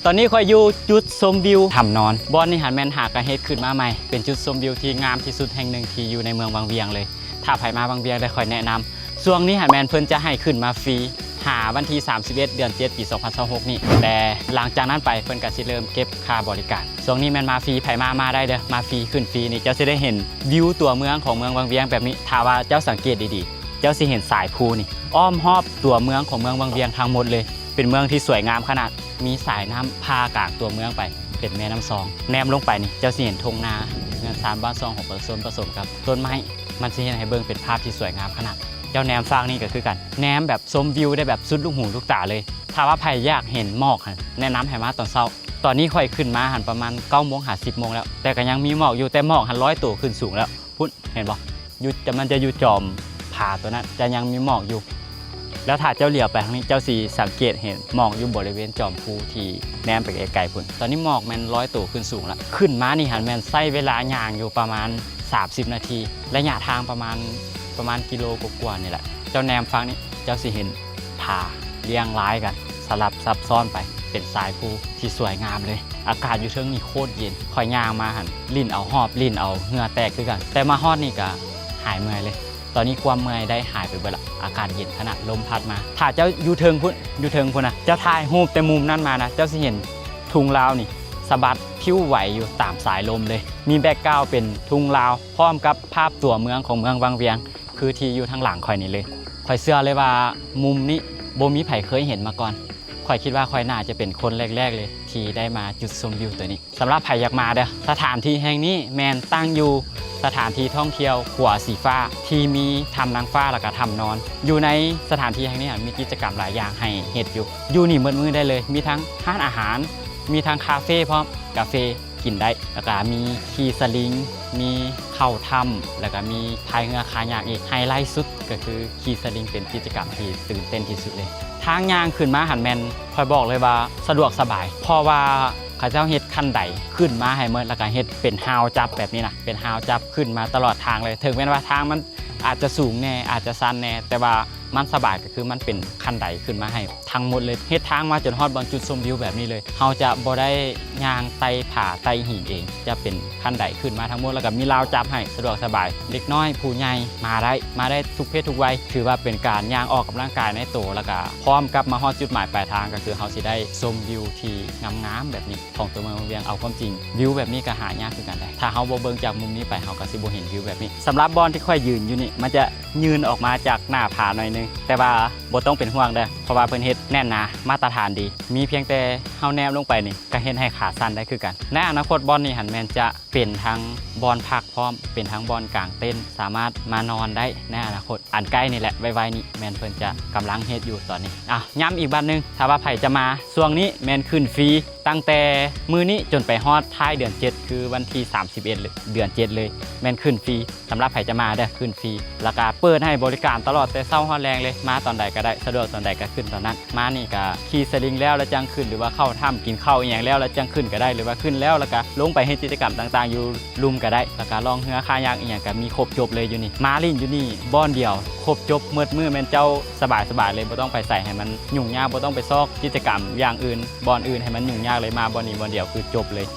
ຕອນນີ້ຂ້ອຍຢູ່ຈຸດຊົມວິວຖ້ຳນອນ. ບ່ອນນີ້ຫັ້ນແມ່ນຫາກະເຮັດຂຶ້ນມາໃໝ່ ເປັນຈຸດຊົມວິວທີ່ງາມທີ່ສຸດແຫ່ງໜຶ່ງທີ່ຢູ່ໃນເມືອງວັງວຽງເລີຍ. ຖ້າໃຜມາວັງວຽງໄດ້ ຂ້ອຍແນະນຳ. ຊ່ວງນີ້ຫັ້ນແມ່ນເພິ່ນຈະໃຫ້ຂຶ້ນມາຟຣີ ຫາວັນທີສາມສິບເອັດ ເດືອນເຈັດ ປີສອງພັນຊາວຫົກນີ້ ແຕ່ຫຼັງຈາກນັ້ນໄປເພິ່ນກະຊິເລີ່ມເກັບຄ່າບໍລິການ. ຊ່ວງນີ້ແມ່ນມາຟຣີ ໃຜມາ ມາໄດ້ເດີ້ ມາຟຣີ ຂຶ້ນຟຣີນີ້ ເຈົ້າຊິໄດ້ເຫັນວິວຕົວເມືອງຂອງເມືອງວັງວຽງແບບນີ້. ຖ້າວ່າເຈົ້າສັງເກດດີໆ ເຈົ້າຊິເຫັນສາຍພູນີ້ ອ້ອມຮອບຕົວເມືອງຂອງເມືອງວັງວຽງທັງໝົດເລີຍ. ເປັນເມືອງທີ່ສວຍງາມຂະໜາດ ມີສາຍນ້ຳຜ່າກາງຕົວເມືອງໄປ ເປັນແມ່ນ້ຳຊອງ. ແນມລົງໄປນີ້ ເຈົ້າຊິເຫັນທົ່ງນາ ເຮືອນຊານບ້ານຊ່ອງຂອງປະຊາຊົນ ປະສົມກັບຕົ້ນໄມ້ ມັນຊິເຮັດໃຫ້ເບິ່ງເປັນພາບທີ່ສວຍງາມຂະໜາດ. ເຈົ້າແນມຟາກນີ້ກະຄືກັນ ແນມແບບຊົມວິວໄດ້ແບບສຸດລູກຫູລູກຕາເລີຍ. ຖ້າວ່າໃຜຢາກເຫັນໝອກຫັ້ນ ແນະນຳໃຫ້ມາຕອນເຊົ້າ. ຕອນນີ້ຂ້ອຍຂຶ້ນມາຫັ້ນປະມານເກົ້າໂມງຫາສິບໂມງແລ້ວ ແຕ່ກະຍັງມີໝອກຢູ່ ແຕ່ໝອກຫັ້ນລອຍໂຕຂຶ້ນສູງແລ້ວ. ພຸ້ນ ເຫັນບໍ່? ຢູ່ ຈະ ມັນຈະຢູ່ຈອມຜາຕົວນັ້ນ ຈະຍັງມີໝອກຢູ່. ແລ້ວຖ້າເຈົ້າຫຼຽວໄປທາງນີ້ ເຈົ້າຊິສັງເກດເຫັນໝອກຢູ່ບໍລິເວນຈອມພູທີ່ແນມໄປໄກໆພຸ້ນ. ຕອນນີ້ໝອກແມ່ນລອຍໂຕຂຶ້ນສູງລະ. ຂຶ້ນມານີ້ຫັ້ນແມ່ນໃຊ້ເວລາຍ່າງຢູ່ປະມານສາມສິບນາທີ ໄລຍະທາງປະມານ ປະມານກິໂລກວ່າໆນີ້ແຫຼະ. ເຈົ້າແນມຝັ່ງນີ້ ເຈົ້າຊິເຫັນຜາລຽງລາຍກັນ ສະຫຼັບຊັບຊ້ອນໄປ ເປັນສາຍພູທີ່ສວຍງາມເລີຍ. ອາກາດຢູ່ເທິງນີ້ໂຄດເຢັນ. ຂ້ອຍຍ່າງມາຫັ້ນ ຫຼິ້ນເອົາຫອບ ຫຼິ້ນເອົາເຫື່ອແຕກຄືກັນ ແຕ່ມາຮອດນີ້ກະຫາຍເມື່ອຍເລີຍ. ຕອນນີ້ຄວາມເມື່ອຍໄດ້ຫາຍໄປເບິດລະ ອາກາດເຢັນຂະໜາດ ລົມພັດມາ. ຖ້າເຈົ້າຢູ່ເທິງພຸ້ນ ຢູ່ເທິງພຸ້ນນະ ເຈົ້າຖ່າຍຮູບແຕ່ມຸມນັ້ນມານະ ເຈົ້າຊິເຫັນທຸງລາວນີ້ສະບັດພິວໄຫວຢູ່ຕາມສາຍລົມເລີຍ. ມີແບັກກຣາວເປັນທຸງລາວ ພ້ອມກັບພາບຕົວເມືອງຂອງເມືອງວັງວຽງ ຄືທີ່ຢູ່ທາງຫຼັງຂ້ອຍນີ້ເລີຍ. ຂ້ອຍເຊື່ອເລີຍວ່າມຸມນີ້ບໍ່ມີໃຜເຄີຍເຫັນມາກ່ອນ. ຂ້ອຍຄິດວ່າຂ້ອຍໜ້າຈະເປັນຄົນແລກໆເລີຍທີ່ໄດ້ມາຈຸດຊົມວິວຕົວນີ້. ສຳລັບໃຜຢາກມາເດີ້ ສະຖານທີ່ແຫ່ງນີ້ແມ່ນຕັ້ງຢູ່ສະຖານທີ່ທ່ອງທ່ຽວຂົວສີຟ້າ ທີ່ມີຖ້ຳນາງຟ້າ ແລ້ວກະຖ້ຳນອນ. ຢູ່ໃນສະຖານທີ່ແຫ່ງນີ້ມີກິດຈະກຳຫຼາຍຢ່າງໃຫ້ເຮັດຢູ່ ຢູ່ນີ້ໝົດມື້ໄດ້ເລີຍ. ມີທັງຮ້ານອາຫານ ມີທັງຄາເຟພ້ອມ ກາເຟ ກິນໄດ້ ແລ້ວກະມີຂີ່ສະລິງ ມີເຂົ້າຖ້ຳ ແລ້ວກະມີພາຍເຮືອຄາຍັກອີກ. ໄຮໄລສຸດກະຄືຂີ່ສະລິງ ເປັນກິດຈະກຳທີ່ຕື່ນເຕັ້ນທີ່ສຸດເລີຍ. ທາງຍ່າງຂຶ້ນມາຫັ້ນແມ່ນ ຂ້ອຍບອກເລີຍວ່າສະດວກສະບາຍ ເພາະວ່າເຂົາເຈົ້າເຮັດຂັ້ນໄດຂຶ້ນມາໃຫ້ໝົດ ແລ້ວກະເຮັດເປັນຮາວຈັບແບບນີ້ນະ ເປັນຮາວຈັບຂຶ້ນມາຕະຫຼອດທາງເລີຍ. ເຖິງແມ່ນວ່າທາງມັນອາດຈະສູງແດ່ ອາດຈະຊັນແດ່ ແຕ່ວ່າມັນສະບາຍ ກະຄືມັນເປັນຂັ້ນໄດຂຶ້ນມາໃຫ້ ທັງໝົດເລີຍ. ເຮັດທາງມາຈົນຮອດບ່ອນຈຸດຊົມວິວແບບນີ້ເລີຍ. ເຮົາຈະບໍ່ໄດ້ຍ່າງໄຕ່ຜາໄຕ່ຫີນເອງ ຈະເປັນຂັ້ນໄດຂຶ້ນມາທັງໝົດ ແລ້ວກະມີລາວຈັບໃຫ້ ສະດວກສະບາຍ. ເດັກນ້ອຍຜູ້ໃຫຍ່ມາໄດ້ ມາໄດ້ທຸກເພດທຸກໄວ. ຖືວ່າເປັນການຍ່າງອອກກຳລັງກາຍໃນໂຕ ແລ້ວກະພ້ອມກັບມາຮອດຈຸດໝາຍປາຍທາງ ກະຄືເຮົາຊິໄດ້ຊົມວິວທີ່ງາມໆແບບນີ້ຂອງຕົວເມືອງວັງວຽງ. ເອົາຄວາມຈິງ ວິວແບບນີ້ກະຫາຍາກຄືກັນເດ້. ຖ້າເຮົາບໍ່ເບິ່ງຈາກມຸມນີ້ໄປ ເຮົາກະຊິບໍ່ເຫັນວິວແບບນີ້. ສຳລັບບ່ອນທີ່ຂ້ອຍຢືນຢູ່ນີ້ ມັນຈະຍື່ນອອກມາຈາກໜ້າຜາໜ້ອຍໜຶ່ງ ແຕ່ວ່າບໍ່ຕ້ອງເປັນຫ່ວງເດີ້ ເພາະວ່າເພິ່ນເຮັດແໜ້ນໜາ ມາດຕະຖານດີ. ມີພຽງແຕ່ເຮົາແນມລົງໄປນີ້ ກະເຮັດໃຫ້ຂາສັ່ນໄດ້ຄືກັນ. ໃນອະນາຄົດບ່ອນນີ້ຫັ້ນແມ່ນຈະເປັນທັງບ່ອນພັກພ້ອມ ເປັນທັງບ່ອນກາງເຕັນ ສາມາດມານອນໄດ້ໃນອະນາຄົດອັນໃກ້ນີ້ແຫຼະ. ໄວໆນີ້ແມ່ນເພິ່ນຈະກຳລັງເຮັດຢູ່ຕອນນີ້. ເອົາ ຢ້ຳອີກບາດໜຶ່ງ ຖ້າວ່າໃຜຈະມາ ຊ່ວງນີ້ແມ່ນຂຶ້ນຟຣີ ຕັ້ງແຕ່ມື້ນີ້ຈົນໄປຮອດທ້າຍເດືອນເຈັດ ຄືວັນທີສາມສິບເອັດ ເດືອນເຈັດເລີຍ ແມ່ນຂຶ້ນຟຣີ. ສຳລັບໃຜຈະມາເດີ້ ຂຶ້ນຟຣີ ແລ້ວກະເປີດໃຫ້ບໍລິການຕະຫຼອດແຕ່ເຊົ້າຮອດແລງເລີຍ. ມາຕອນໃດກະໄດ້ ສະດວກຕອນໃດກະຂຶ້ນຕອນນັ້ນ. ມານີ້ກະຂີ່ສະລິງແລ້ວ ແລ້ວຈັ່ງຂຶ້ນ ຫຼືວ່າເຂົ້າຖ້ຳກິນເຂົ້າອີ່ຫຍັງແລ້ວ ແລ້ວຈັ່ງຂຶ້ນກະໄດ້ ຫຼືວ່າຂຶ້ນແລ້ວ ແລ້ວກະລົງໄປເຮັດກິດຈະກຳຕ່າງໆຢູ່ລຸ່ມກະໄດ້ ແລ້ວກະລ່ອງເຮືອຄາຍັກອີ່ຫຍັງກະມີຄົບຈົບເລີຍ. ຢູ່ນີ້ ມາຫຼິ້ນຢູ່ນີ້ບ່ອນດຽວຄົບຈົບໝົດມື້ ແມ່ນເຈົ້າສະບາຍໆເລີຍ ບໍ່ຕ້ອງໄປໃສໃຫ້ມັນຫຍຸ້ງຍາກ ບໍ່ຕ້ອງໄປຊອກກິດຈະກຳຢ່າງອື່ນ ບ່ອນອື່ນໃຫ້ມັນຫຍຸ້ງຍາກເລີຍ. ມາບ່ອນນີ້ບ່ອນດຽວຄືຈົບເລີຍ.